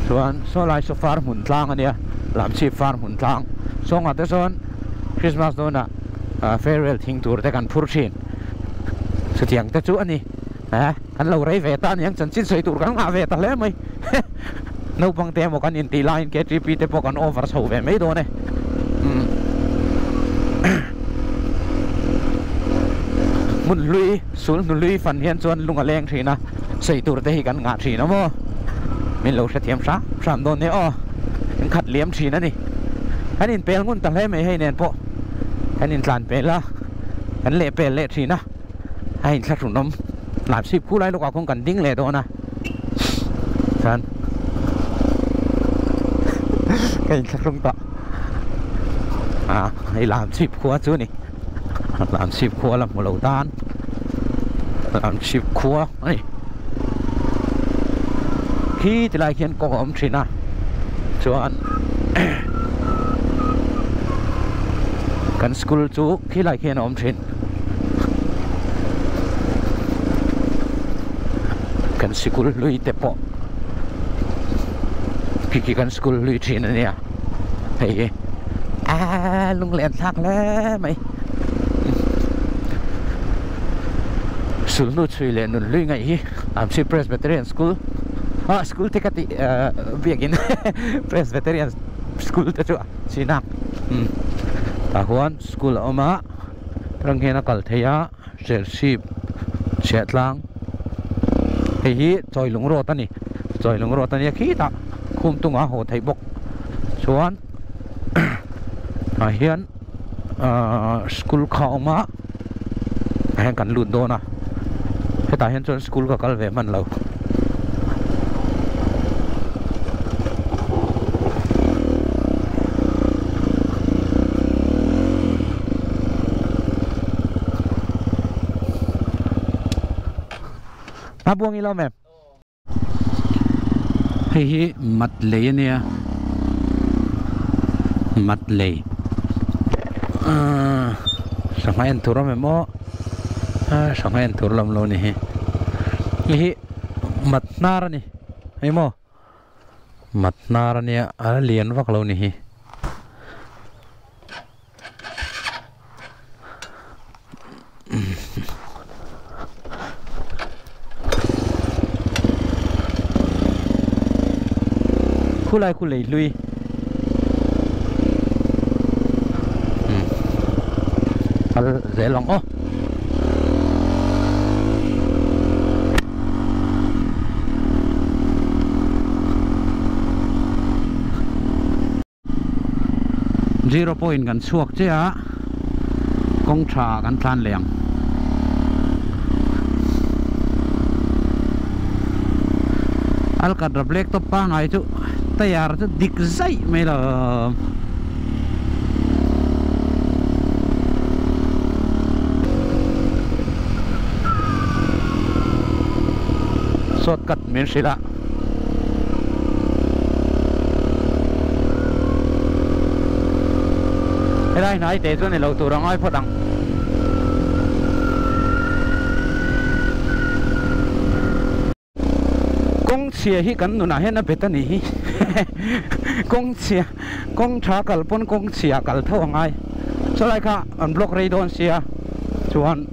Chuan saw lai saw far hmun tlang a nia, Lamchhip far hmun tlang. Sawngah te sawn Christmas dawnah farewell thing tur te kan phur thin. Chutiang te chu a ni. Eh, kan lo rei ve ta aniang chanchin sawi tur kan ngah ve ta hle mai. Naupang te emaw kan intih laiin KTP te pawh kan over chho ve mai dawn e. Hmun hlui, sul hnu hlui fan hian chuan lung a leng thin a, sawi tur te hi kan ngah thin a maw? Min lo hrethiam hram hram dawn nia aw, kan khat liam thin a ni. Kan inpel ngun ta hle mai hei nen pawh kan intlan pel a, kan lehpel leh thin a. A inthlahrunawm Lamsip khu lai lawkah khawn kan ding leh dawn a chuan ka inthlahrung tawh ah hei Lamsip khua chu a ni Lamsip khua la hmu lo tan Lamsip khua a ni khi ti lai khian kawng a awm thin a chuan kan school chu khi lai khian a awm thin. Kan sikul hlui te pawh khi khi kan school hlui thin a nia hei hi aaa lunglen thlak hle mai sulhnu chhui leh nun hlui ngaih hi Amsi Presbyterian School ah school te ka tih biakin Presbyterian School te chu a chinak tah huan School a awm a, rang hian a kal thei a, Serchhip chhiah tlang hei hi Chawilung road a ni. Chawilung road ania khitah khum tunga haw theih bawk chuan ah hian ahh school kha a awm a ah hian kan lut dawn a hetah hian chuan school ka kal ve hman lo. A buang ilo mem. Hei hi mat lei a nia mat lei ahh sangha en tur awm em aw ah sangha en tur lam lo ni hi hei hi mat hnar a ni eng maw mat hnar a nia a lian vak lo ni hi. Khulai khu lei hlui kal zel ang aw. Zero point kan chhuak che a kawng tha kan tlan leh ang. Alkatra black top pangai chu tayar chu dik zaih mai lo. Shortcut min hrilh a. Helai hnai te chuan ilo tur a ngai phawt ang. Kawng chhia hi kan nunah hian a bet a nih hi. Kawng chhia, kawng tha kal pawn kawng chhia kal tho a ngai. Chulai kha an block rei dawn sia chuan.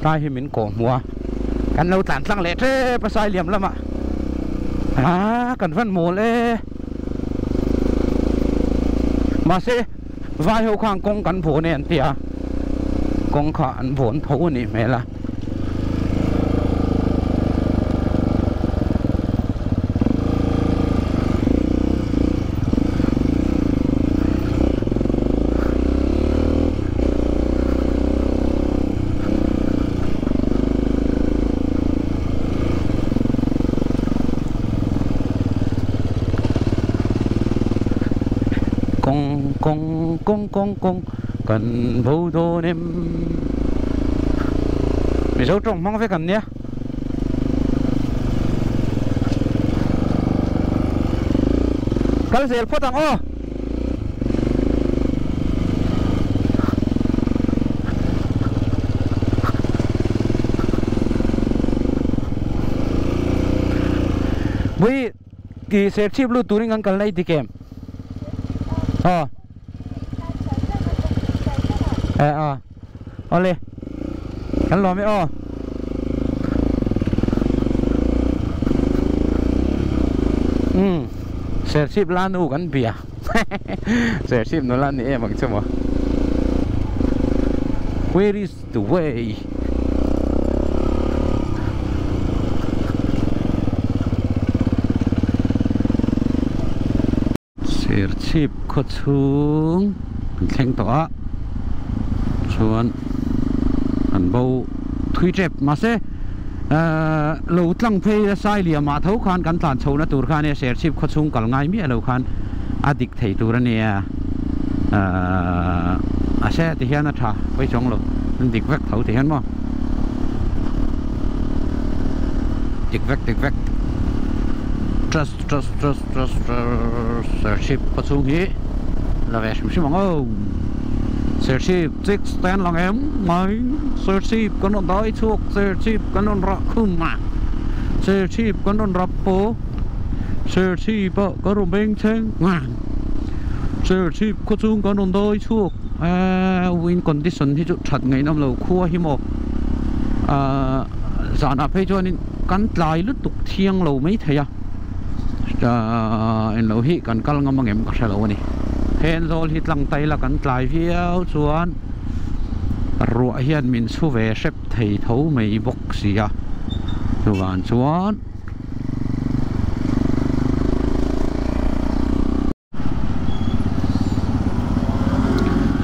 Tlai hi min kawh hmuh a, kan lo tlan tlang leh tep a Sailiam lamah ah kan van mawl e. Mahse vai ho khan kawng kan vawn e an ti a, kawng kha an vawn tho a nih hmel a. Kawng kawng kawng kawng kawng kan bo dawn em Mizo tawng hmang vek an nia. Kal zel phawt ang aw. Bui ti serchhip lut turin kan kalna i ti kem aw eh aw awle kan lawm e aw umm serchhip la nu kan bia. Serchhip nula ni em ang chu maw. Where is the way? Serchhip khaw chhung an thleng tawh a chuan an bo thui tep mahse Lo tlang phei a Sailiamah tho khan kan tlan chhohna tur kha ania Serchhip khaw chhung kal ngai miah lo khan a dik thei tur ania a se ti hian a tha pawi chuang lo an dik vek tho ti hian maw dik vek dik vek trust trust trust trust trust Serchhip khaw chhung hi la ve hrim hrim ang aw Serchhip Chicks te an lang em mai Serchhip kan rawn dai chhuak Serchhip kan rawn rah khum a Serchhip kan rawn rap paw Serchhip ah kan rawn beng thleng Serchhip khaw chung kan rawn dai chhuak eee wind condition hi chu that ngaih nawm lo khua hi maw ahh zanah phei chuanin kan tlai lutuk thiang lo maithei a. Ahh englo hi kan kal ngam angem ka hre lo a ni. Hen zawl hi tlang taila kan tlai viau chuan ruah hian min chhu ve hrep thei tho mai bawk si a. Chuvang chuan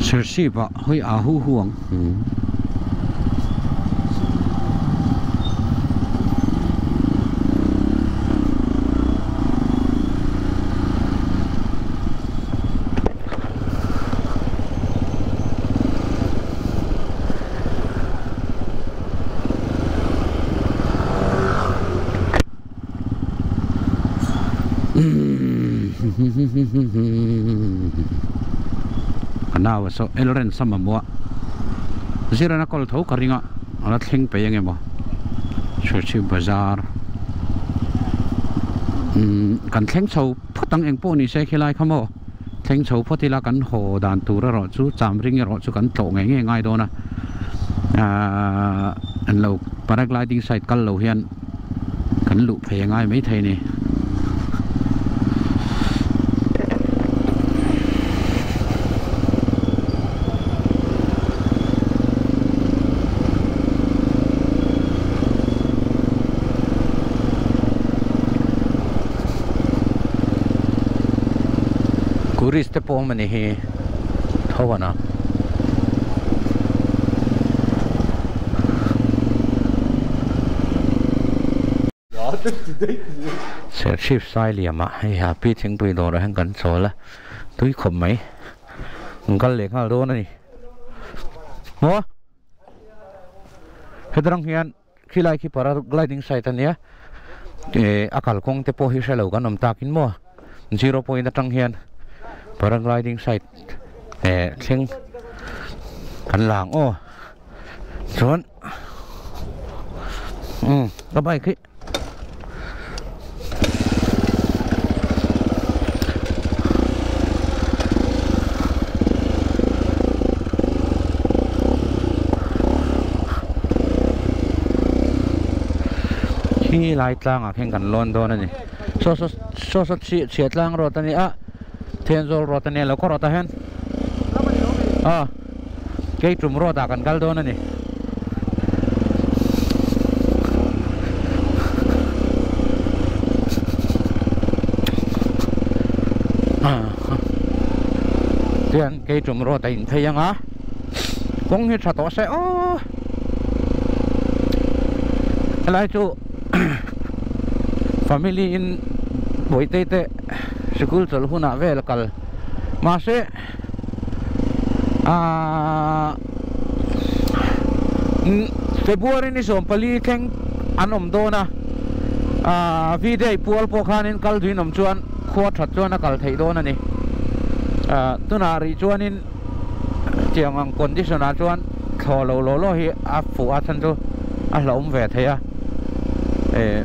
Serchhip ah hawi a hu hu ang. Ka nau a saw Elren sama maw a zirana kawl tho ka ring a a la thleng peih eng emaw Serchhip bazar umm kan thleng chho phawt ang eng pawh ni se khilai kha maw thleng chho phawt ila kan haw dan tur erawh chu cham ring erawh chu kan tlawh ngei ngei ngai dawn a ahh an lo paragliding site kal lo hian. Kan luh phei a ngai maithei a ni. Tourist te pawh awm a ni hi tho a na. Serchhip Sailiamah hei Happy thingpui dawrah hian kan chawl a, tui khawp mai an kal leh nghal dawn a ni. Maw? Hetarang hian khilai khi paragliding site a nia, eh a kalkawng te pawh hi hre lo kan awm takin maw zero point atang hian paragliding site eh thleng kan lang aw chuan. Um ka bike hi khi lai tlangah khian kan lawn dawn a ni saw saw saw saw chhiah tlang road a ni a Thenzawl road a nia lo khaw road ah hian a. Keitum road ah kan kal dawn a ni. Tian Keitum road a in phei ang a, kawng hi tha tawh se aw. Helai chu family in bawihte te sikul chawlh hunah vel a kal mahse. Ahh February ni 14 thleng an awm dawn a, ahh V-day pual pawh khanin kal duin awm chuan khua that chuan a kal theih dawn a ni. Ahh tunah rih chuanin tiang ang condition ah chuan thlawh lo law law hi a fuh a chhan chu a hlauhawm ve thei a. Eh.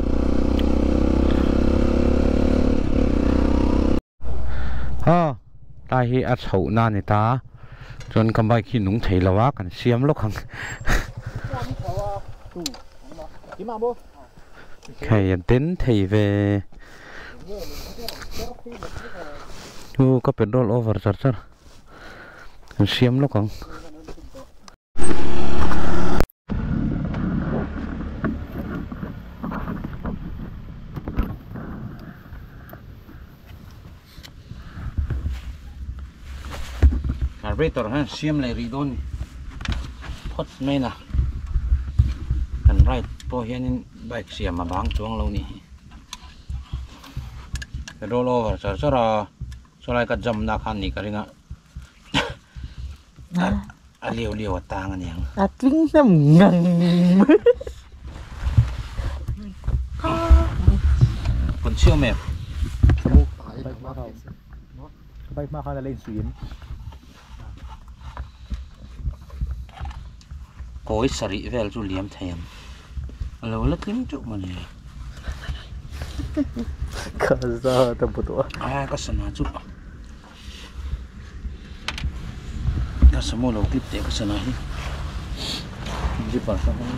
Aw tlai hi a chhoh na a ni ta chuan ka bike hi nung thei lo a kan siam lawk ang hei a den thei ve u ka petrol over char char kan siam lawk ang. Carburetor hian siam leh rih dawn phawt mai na kan ride pawh hianin bike siam a bang chuang lo ni hi roll over char char a sawlai ka jump na khan ni ka ring a. A liau liau a tang a niang. A tling hnem ngang mai. Kon chhiau mep. Bike hma khan a la insuih em? Kawi sarih vel chu liam thei ang. A lo la tling teuh mawni. Ka za ta bu tawh a. A ka sana chu. Ka samu lo clip teh ka sana hi zipper kha hawng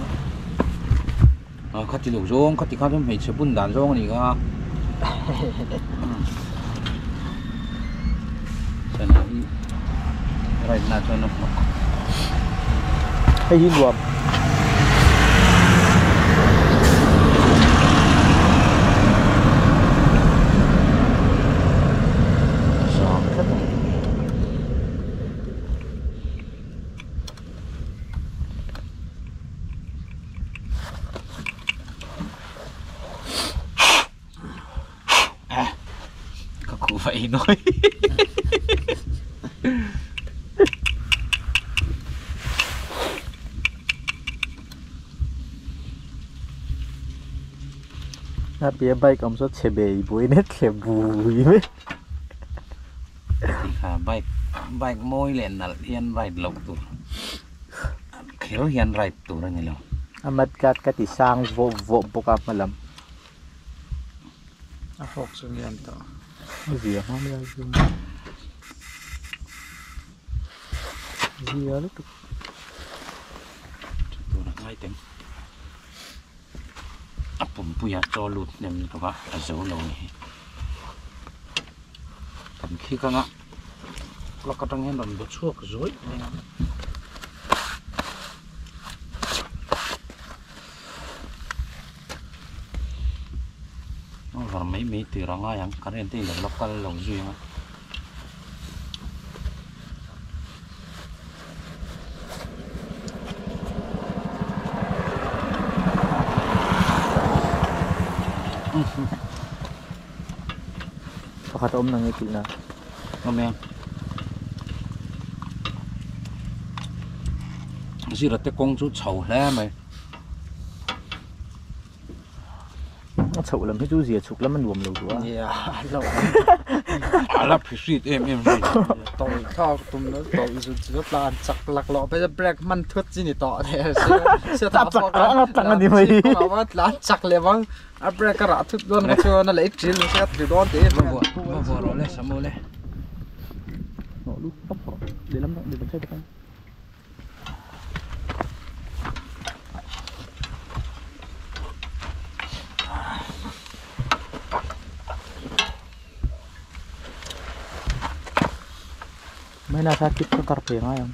a a khati lo zawng khati kha chuan hmeichhe bun dan zawng a ni kha sana hi right na chuan a hnawk hei hi nuam. Kuhva ei nawi. A pia bike awm saw chhe bei buai net thle bui mai. Kha bike bike mawi leh nalh hian ride loh tur kher hian ride tur a ni lo. A mat kat ka ti sang vawh vawh bawk a hma lam. A hawk chu nge an tawh. A zia hma mai a zia. Zia lutuk. Tuna ngai teng. A pumpuia chaw lut hnem lutuk a a zo lo ni hi. Kan khik anga plug atang hian rawn bu chhuak zuaih mai a. Over mai mai tur a ngai ang current te ilo la kal lo zui ang a. Pakhat a awm nang e kilhna. Awm e. Zira te kawng chu chho hle mai. A chhoh lam hi chu zia chhuk lam a nuam lo duh a. Nia a lo. A la phihrit em em zui. Tawlh thlak tum na tawlh zut zut la an chak lak loh phei chuan brake hman thut chi ni tawh hle sia A chak a chak a ni mai. Tlan chak leh vang a brake a rah thut dawn kha chuan a lei ṭil nasa ka ti dawn tih Va vuah va vuah rawh le Samu le. Hnawh lut tawp rawh. Lehlam lehlam side atang. Mai na sa kip ka kar phei ngai ang.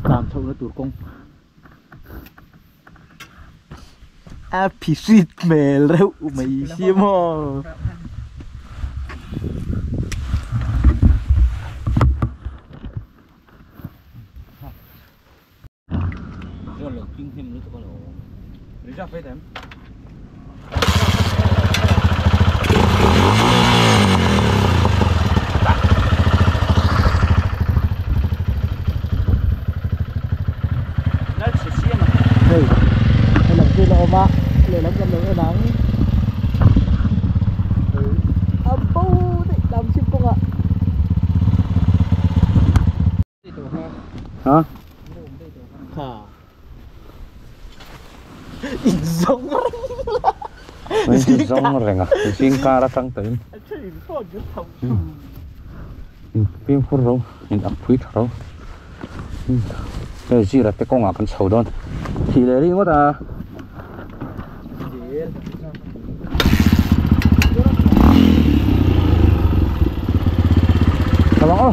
Tlan chhoh na tur kawng. A phihrit hmel reuh mai si maw. Hei hei lam chu la awm a lehlam kan lo en ang a bo daih lam chhip kawngah. Ha? Kha in zawng reng a. In zawng reng a zingkar atang tawhin. In fimkhur ro in ak phui tha ro hei zira te kawngah kan chho dawn thih leh ringawt a. Tha bang aw.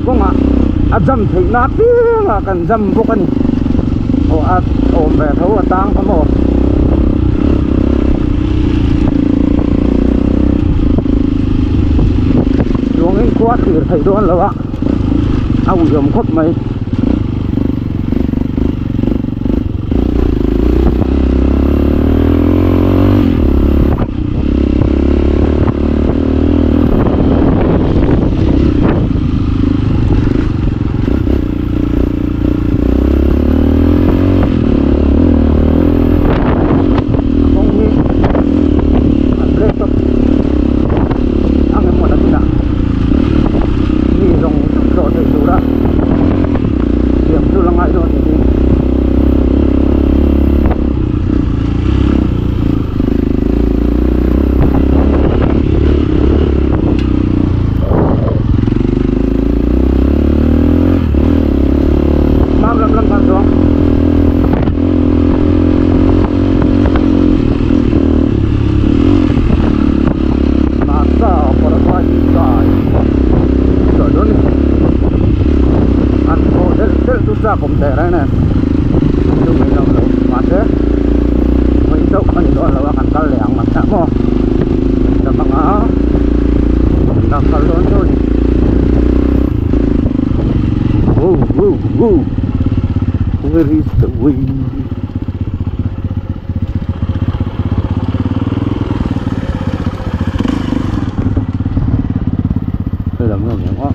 Kawngah a jam theih na apiangah kan jam bawk a ni aw a awm ve tho a tang kha maw. Chuangin khua thlir theih dawn lo a a uiawm khawp mai. Kawng hi an black top ang emaw nakinah mi zawng zawng tlawh theih tura siam chu la ngai dawn niin Mam lam lam khan chuang. Nasa Paraguay sai. Trời đó đi. Ăn khô del del tu ra cũng tè đây nè. Forever is the way. Đây là ngược nhá.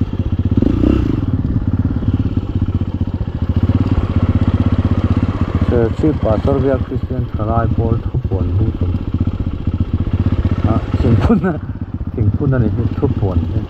Serchhip Pastor Biak Christian Thalai Pawl Thupuan Bung tum ah thingphun a thingphun a ni hi thupuan hi.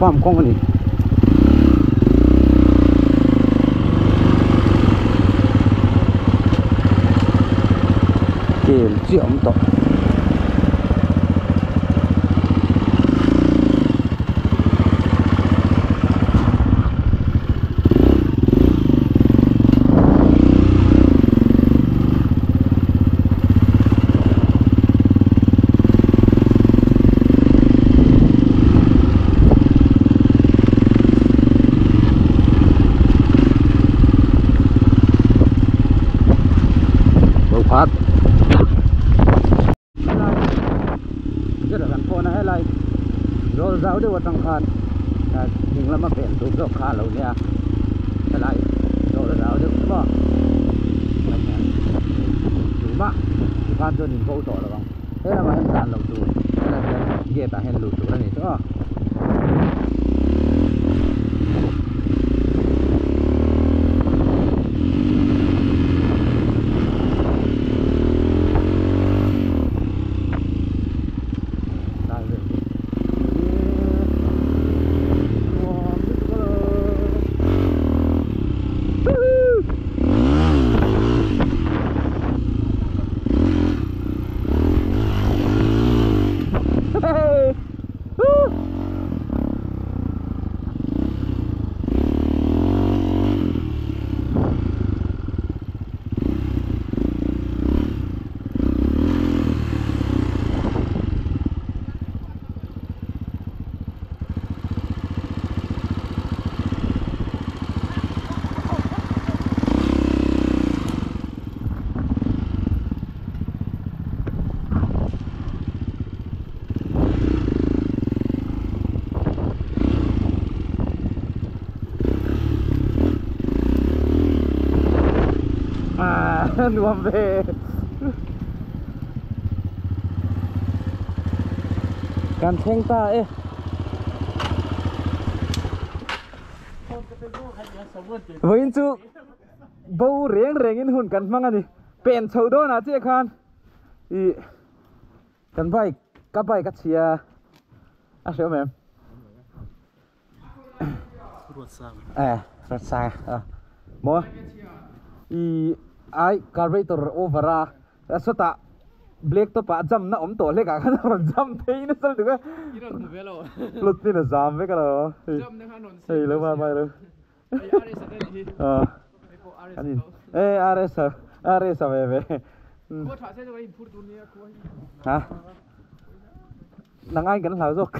Farm kawng a ni. Kel chiah awm tawh. Phát rất là gần phone này lại rồi giáo đều trong khan nhưng là mà biển tụt dốc khá lâu nha lại rồi giáo được đúng không đúng mà khan cho nhìn vô tổ là không thế là mà em tàn lầu tù thế là ghê ta hen lù tù là này chứ nuam ve kan thleng ta e vawiin chu bo reng rengin hun kan hmang ani pen chho dawn ah chiah khan ih kan bike ka bike a chhia a hre awm em ruat sang a maw ih ai carburetor over a sawtah black top ah jam na awm tawh hlek ah khan a rawn jam phei nasa lutuk a lut in a zam vek alo hei lo mai mai lo e rs rs a ve ve ha nang ai kan hlau zawk.